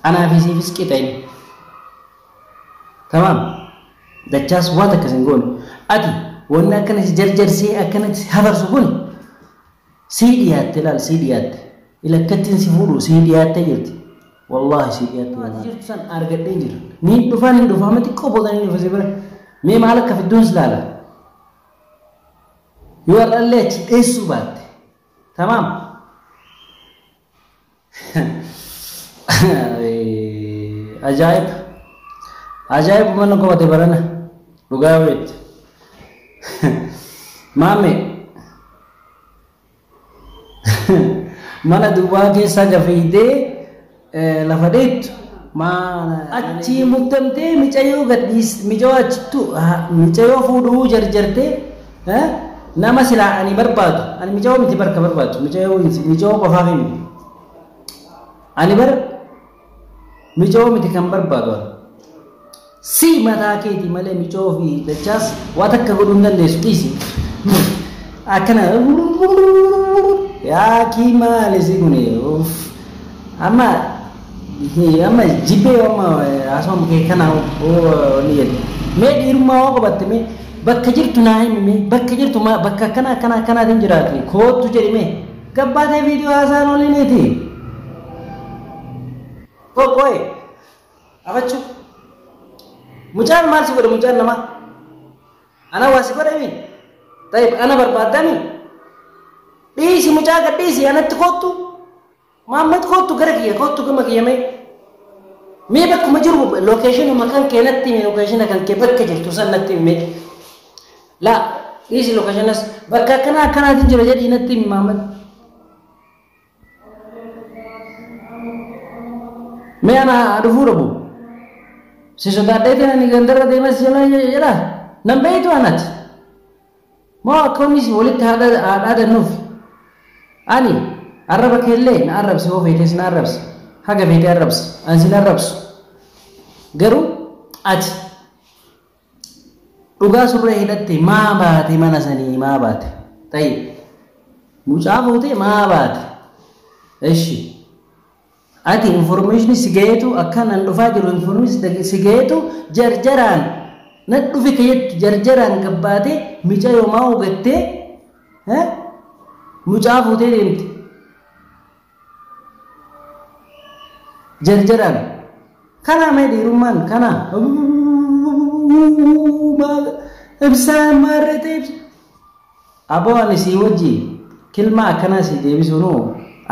Anaa fi siifis qixa inni. Tamaam. Dachaas waan takka sin goone. Ati wanni akkana si jarjarsee akkanatti si hafarsu kun sii dhiyaatte laal sii dhiyaatte. Ilakkattiin si fuudhu sii dhiyaattee jirti. Wallaahi sii dhiyaatte. Ati jirtu san argadheen jira. Niin dhufaa niin dhufaa amma xiqqoo booda niin dhufa si bira. Mee maal akka fidduun si laala. Yoo har'allee achi dheessuu baatte. Tamaam. Ajaa'iba. Ajaa'iba mana qobate barana. Dhugaa weetti. Maame. Mana duwwaa keessa gafiidee lafa dheettu. Achii muddamtee micayyoo gadhiis micayoo achittu micayoo fuudhuu jarjartee nama silaa ani barbaadu ani micayoo miti barka barbaadu micayoo micayoo qofaaf himi ani bar micayoo miti kan barbaadu ani si mataa keeti malee micayoo fi dachaas waa takka godhuu hin dandeessu dhiisi akkana yaa kii maali si kuni amma amma jibbee amma haasawaa kee kana ni jedhe mee dhiirummaa hoo qabatte mee bakka jirtu naa himi mee bakka jirtu bakka akkana akkana akkanaatiin jiraatu koottu jedhi mee gabbaatee viidiyoo haasaan oliiniiti. Qoqqooye afachuu mucaan maal si godhe mucaan namaa ana waa si godhe mi tayyib ana barbaaddami dhiisi mucaa gad dhiisi anatti koottu. Muhammad kottu gara kiyya kottu gama kiyya mee mee bakkuma jiru lookeeshinuma kan kee natti himi lookeeshina kan kee bakka jirtu san natti himi mee laa dhiisi lookeeshinas bakka akkanaa akkanaatiin jira jedhii natti himi Muhammad mee ana dhufuu dhabu si sodaadheetiin ani gandarra deemas jedha nan beeytu anati moo akka inni walitti haa dhaadannuuf ani arraba keellee na arrabsi hoo feetes na arrabsi haga feete arrabsi ani sin arrabsu garuu ati dhugaa surree hidhatte maa baate mana sanii maa baate ta'i mucaa fuute maa baate eshi ati information si gaheetu akka nan dhufaa jiru information si gaheetu jarjaraan na dhufi ka jettu jarjaraan gabbaate micayoo maa hubattee mucaa fuutee deemte jarjaraan kanaa mee dhiirummaan kanaa ibsaan maarree ibsa aboo ani sii wajji kilma akkanaa sii deebisuunu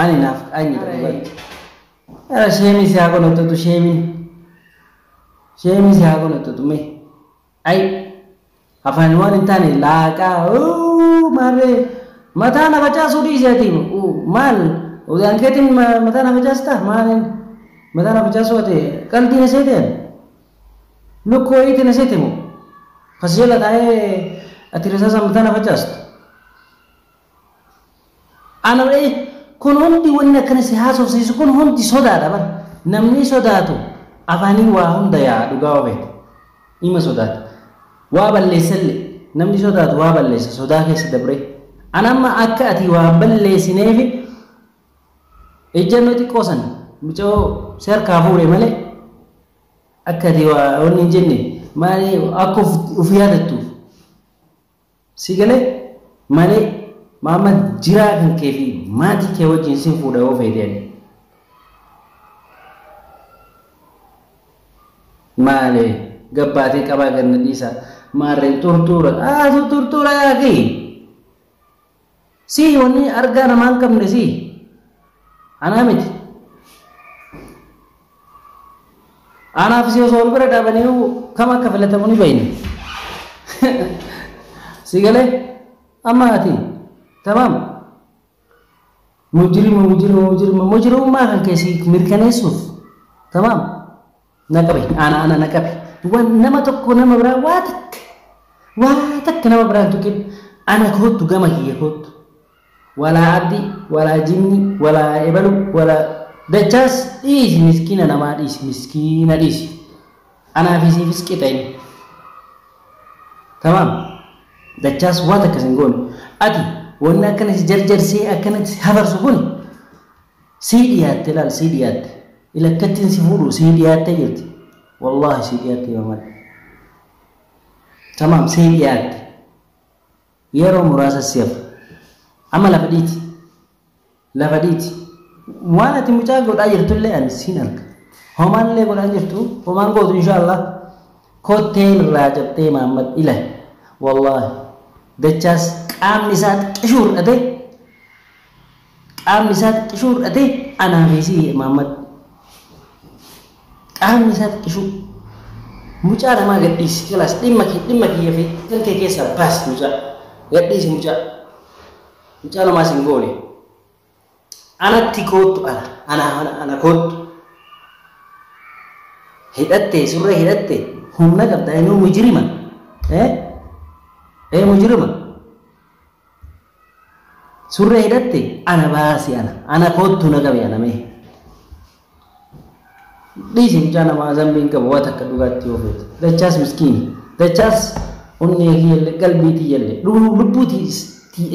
ani naaf qaanyi dhugaatti sheemii si haa godhattu sheemiin sheemii si haa godhattu mee ay afaan waan hin taane laaqaa maarree mataa na facaasuu dhiisi ati maal udaan keetiin mataa na facaasta maaliin mataa na facaasuu ati qalbii na seeteen lukkuu wayiitti na seete moo kas jala taa'ee ati rasaasa mataa na facaastu ana kun hundi wanni akkana si haasofsiisu kun hundi sodaadha bar namni sodaatu afaanii waa hunda yaa dhugaa obeeti ima sodaata waa balleessallee namni sodaatu waa balleessa sodaa keessa dabree ana amma akka ati waa balleessineefi ejjennoo xiqqoo san mucoo si harkaa fuudhe malee akka ati waa wanni hin jenne maali akka of yaadattuuf si galee malee Muhammad jiraa kan kee fi maatii kee wajjin sin fuudha yoo feete ani. Maali gabbaatee qabaa ganna dhiisa maarreen turtuura aa turtuura yaaqii si wanni argaa namaa hin qabne si anaa miti. Anaaf si osoo wal bira dhaabanii kam akka filatamu ni beekna. Si galee amma ati tamaam mujrima mujrima mujrima mujrimummaa kan kee si mirkaneessuuf tamaam na qabe ana ana na qabe waan nama tokko nama biraa waa takka nama biraan tuqin ana koottu gama kiyya koottu walaa abdii walaa jinni walaa ebalu walaa dachaas dhiisi miskiina namaa dhiisi miskiina dhiisi anaa fi siifis qixa inni tamaam dachaas waan takka sin goone ati wanni akkana si jarjarsee akkanatti si hafarsu kun sii dhiyaatte laal sii dhiyaatte Ilakkattiin si fuudhu sii dhiyaattee jirti. Wallaahi sii dhiyaatte Mahammad. Tamaam sii dhiyaatte. Yeroo muraasa si hafa. Amma lafa dhiiti. Lafa dhiiti. Waan ati mucaa godhaa jirtullee ani siin arga. Homaallee godhaa jirtu homaan gootu inshaallah. Kotteen irraa cabxee Mahammad ila. Wallaahi. Dachaas qaamni isaa xiqqishuu hir'ate. Qaamni isaa xiqqishuu hir'ate anaa fi si Mahammad. Qaamni isaa xiqqishuu. Mucaa namaa gadhiisi. Kalaas dhimma kee dhimma kiyya fi kan kee keessaa baasi mucaa. Gadhiisi mucaa. Mucaa namaas hin goone. Anatti koottu ana. Ana ana ana koottu. Hidhattee surree hidhattee humna qabda inni mujrima. Eh? Mujrima. Surree hidhatte ana baasi ana. Ana koottu na qabe ana mee. Dhiisi mucaa namaa zambiin qabu waan takka dhugaatti yoo feete. Dachaas miskiini. Dachaas onnee kiyyallee qalbii tiyyallee lubbuu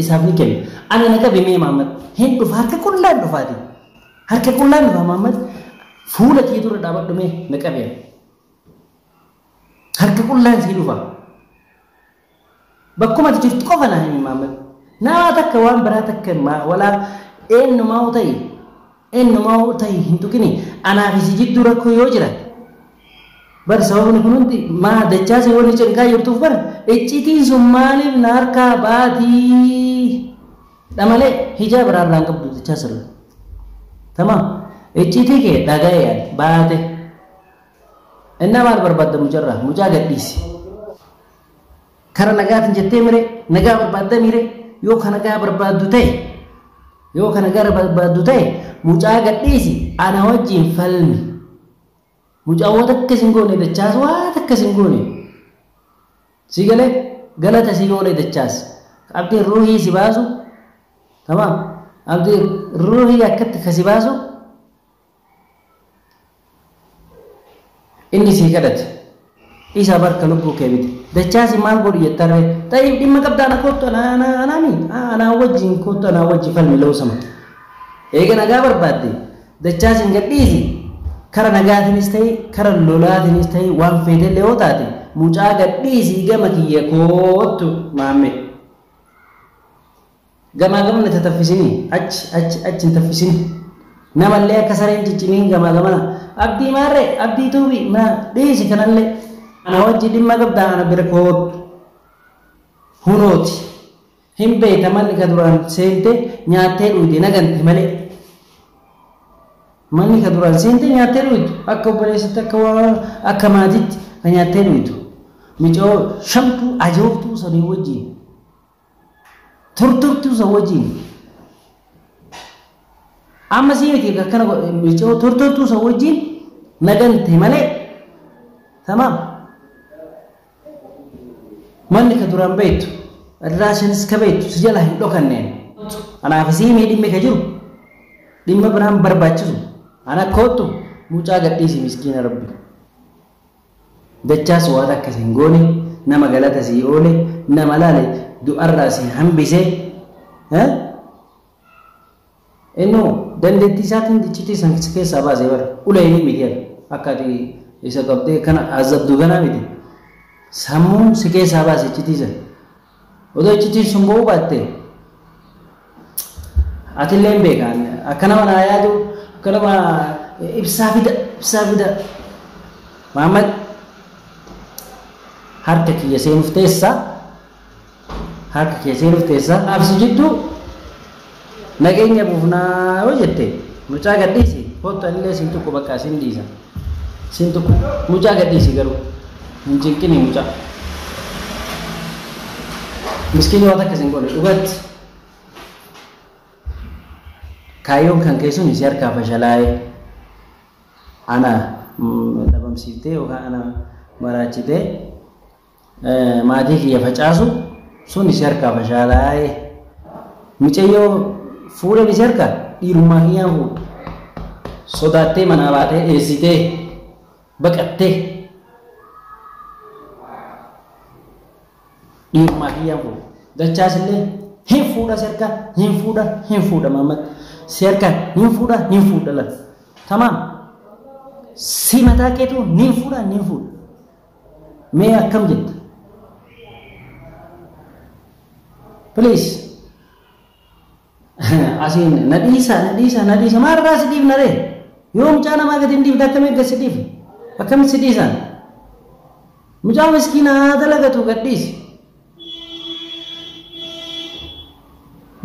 isaaf ni kenna. Ana na qabe mee Mahammad. Hin dhufa harka qullaan dhufaati. Harka qullaan dhufa Mahammad. Fuula kee dura dhaabadhu mee na qabe. Harka qullaan sii dhufa. Bakkuma ati jirtu qofa naa himi Mahammad. Nama takka waan biraa takka walaa eenyumaa ta'e eenyumaa ta'e hin tuqini anaaf si jidduu rakkoo yoo jiraate. Bar sababni kun hundi maa dachaasa yoo ni cinqaa jirtuuf bar iccitiin sun maaliif na harkaa baatii dha malee hijaa biraa irraa hin qabdu dachaasa irra. Tamaam iccitii kee dhaga'ee ani baate. Innaa maal barbaadda mucarraa mucaa gadhiisi. Kara nagaatiin jettee mire nagaa barbaadda mire yoo ka nagaa barbaaddu ta'e yoo ka nagaa barbaaddu ta'e mucaa gadhiisi ana wajjin falmi. Mucaa waan akkas hin goone dachaas waan akkas hin goone. Si galee galata si goone dachaas. Abdiin ruuhii si baasu. Tamaam. Abdiin ruuhii akkatti ka si baasu. Inni sii kadhate. Isa barka lubbuu kee bite. Dachaasi maal godhu jettarree. Ta'iif dhimma qabdaa ana koottu anaami. Anaa wajjin koottu anaa wajjin falmi lawsama. Eega nagaa barbaadde dachaas hin gadhiisi. Kara nagaatiinis ta'e kara lolaatiinis ta'e waan feetellee yoo taate mucaa gadhiisii gama kiyya koottu maamme. Gamaa gamana tataffisinii achi achi achi hin taffisini. Namallee akka sareen cicciniin gamaa gamana. Abdii maarree abdii tuubi maa dhiisi kanallee. Ana wajji dhimma qabdaa ana bira koottu. Hunooti. Hin beekta manni ka duraan seente nyaattee dhuyde nagante malee. Manni ka duraan seente nyaattee dhuydu akka obboleessatti akka akka maatiitti ka nyaattee dhuydu. Micoo shamtuu ajooftuu sanii wajjin. Tortortuu san wajjin. Amma sii miti akkana micoo tortortuu san wajjin nagante malee. Tamaam. Manni ka duraan beektu irraa ka beektu si jala hin dhokanneen. Anaaf sii mii dhimmi ka jiru dhimma biraan barbaachisu. Ana koottu mucaa gadhiisi miskiina rabbi. Dachaas waan akkas hin goone nama galata sii oole nama laale du'arraa si hambise. Innoo dandeettii isaatiin iccitii san keessaa baasee bara ulee inni miti akka ati isa qabdee kana azabdu kanaa miti. Sammuun si keessaa baase iccitii san. Odoo iccitiin sun ba'uu baatte atillee hin beekan akka nama naa yaadu akka nama ibsaa fida ibsaa fida. Mahammad harka kiyya seenuuf teessa harka kiyya seenuuf teessa absi jidduu nageenya buufnaa yoo jette mucaa gadhiisi kottu anillee siin tuqu bakka siin dhiisa siin tuqu mucaa gadhiisi garuu hin cinqini mucaa. Miskiinii waan akkas hin goone dhugatti. Kaayyoon kan keessuun si harkaa fashalaa'ee ana dhabamsiiftee yookaan ana maraachitee maatii kiyya facaasu sun si harkaa fashalaa'ee mucayyoo fuudhan si harkaa dhiirummaa kiyyaan fuudhu sodaattee manaa baatee dheessitee baqattee dhiirummaa kiyyaan fuudhu dachaas illee hin fuudha si harkaa hin fuudha hin fuudha Mahammad si harkaa hin fuudha hin fuudha lal tamaam. si mataa keetu niin fuudha niin fuudha. Mee akkam jetta? Please. Asiin na dhiisa na dhiisa na dhiisa maalirraa si dhiifna ree? Yoo mucaa namaa gadi hin dhiifne akkamitti gad si dhiifne? Akkamitti si dhiisan? Mucaa miskiina haa dalagatu gad dhiisi.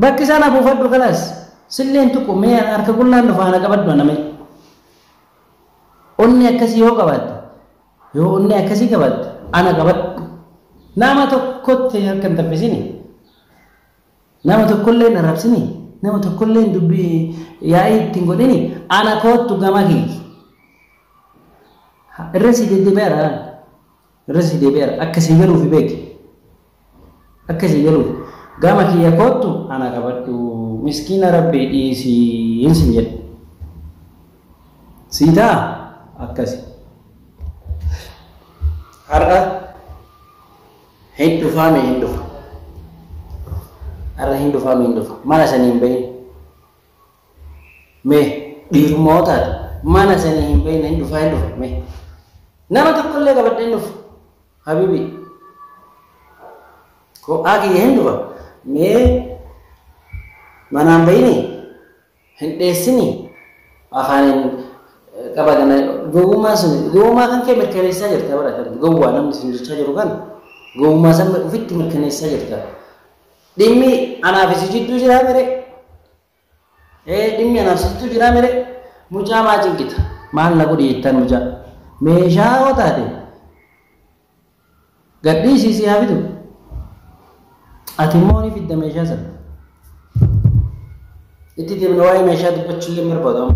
Bakki isaan abuufadhu kalaas silleen tuqu mee harka qullaan dhufa na qabadhu ana mee. Onni akkasii yoo qabaatte yoo onni akkasii qabaatte ana qabadhu. Nama tokkotti harka hin taffisini. Nama tokkollee hin arrabsini. Nama tokkollee hin dubbii yaa'ii ittiin godhini ana koottu gama kiyya. Irra si deddeebi'aara. Irra si deebi'aara. Akka si galuufi beeki. Akka si galuuf. Gama kiyya koottu ana qabadhu. Miskiina rabbii dhiisii hin sin jedhe. Sii ta'a akkasi. Har'a hin dhufaame hin dhufa. Har'a hin dhufaame hin dhufa. Mana sanii hin bahin. Mee dhiirummaa yoo taate mana sanii hin bahin hin dhufaa hin dhufa mee. Nama tokkollee qabadhee hin dhufu. Habibi. Kophaa kiyya hin dhufa. Mee manaan bahini hin dheessini afaaniin qabatan gowwummaa sun gowwummaa kan kee mirkaneessaa jirta bara kan gowwaa namni sin jechaa jiru kan gowwummaa san ofitti mirkaneessaa jirta. Dhimmi anaaf si jidduu jiraa mere? Ee dhimmi anaaf si jidduu jiraa mere? Mucaa maa cinqita? Maal na godhi jettaan mucaa? Meeshaa yoo taate gadhiisii si haa fidu. Ati immoo ni fidda meeshaa sana. Itti deemna waa'ee meeshaa dubbachuu illee hin barbaadu amma.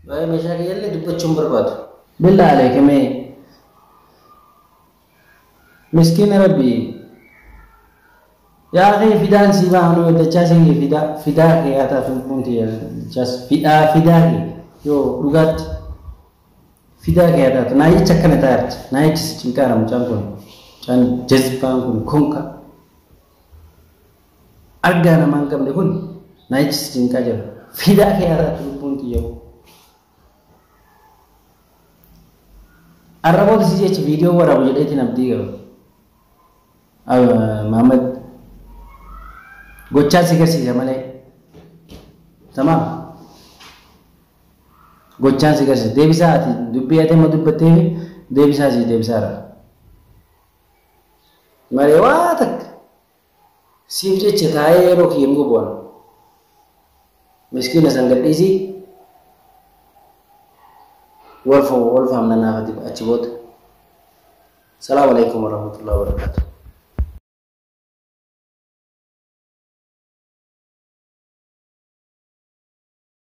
Waa'ee meeshaa kiyya illee dubbachuu hin barbaadu. Billaa aleeke mee miskiina rabbii yaa akhi fidaan sii baha nu dachaa sii fidaa fidaa kee haa taatu lubbuun tiyya dachaas fidaa fidaa kee yoo dhugaatti fidaa kee haa taatu naayicha akkana taarti naayichi si cinqaara mucaan kun mucaan jazbaan kun konka argaa namaa hin qabne kun naayichi si cinqaa jira fidaa kee haa taatu lubbuun tiyya. Arraboota si jecha viidiyoo waraabu jedheetiin abdii qaba. Mahammad gochaa si garsiisa malee. Tamaam. Gochaan si garsiisa. Deebisaa ati dubbii ati amma dubbattee fi deebisaa si deebisaara. Malee waa takka siif jecha taa'ee yeroo kiyya hin gubu. Miskiina san gadhiisii wal faamna naaf achi booda. Salaamu alaikum warahmatullahi wabarakatuh.